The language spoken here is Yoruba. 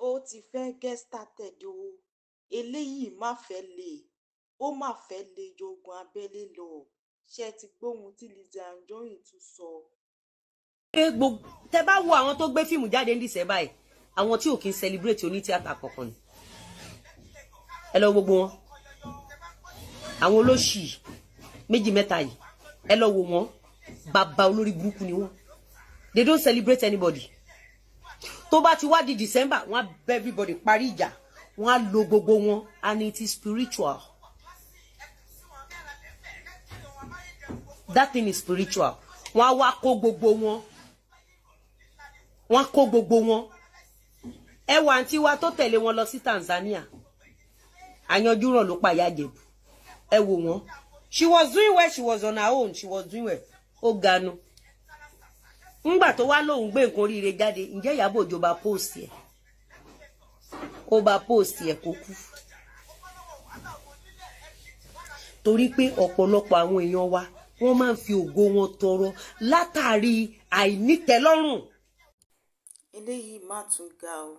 Ó ti fẹ́ẹ́ get started o. Eléyìí má fẹ́ẹ́ lé ó mà fẹ́ẹ́ le ju ogun abẹ́lé lọ. Ṣé ẹ ti gbọ́ ohun tí Lizzy Anjorin tún sọ? Gbogbo tẹ bá wo àwọn tó gbé fíìmù jáde ní December yìí, àwọn tí ò kí ń celebrate onítíátà kankan ni. Ẹ lọ gbogbo wọn, àwọn olóṣì méjì mẹ́ta yìí, ẹ lọ wò wọn, bàbá olórí burúkú ni wọn. They don't celebrate anybody. Tó bá ti wá di December, wọn á bẹ everybody parí ìjà, wọn á lo gbogbo wọn, and it is spiritual. That thing is spiritual. Wọn á wá kó gbogbo wọn, wọn kó gbogbo wọn. Ẹ wà àǹtí wa tó tẹ̀lé wọn lọ sí Tanzania, àyànjúràn ló pa ìyá Ìjẹ̀bú. Ẹ wò wọn. She was doing well. She was on her own. She was doing well. Ó ganu ńgbà tó wá lóun gbé nǹkan oríire jáde. Ǹjẹ́ Ìyábọ̀ Òjó bá post ẹ̀? Ó bá post ẹ̀ kó kú, torí pé ọ̀pọ̀lọpọ̀ àwọn èèyàn wa, wọ́n máa ń fi ògo wọn tọrọ látàrí àìnítẹ́lọ́rùn. Eléyìí má tún ga o.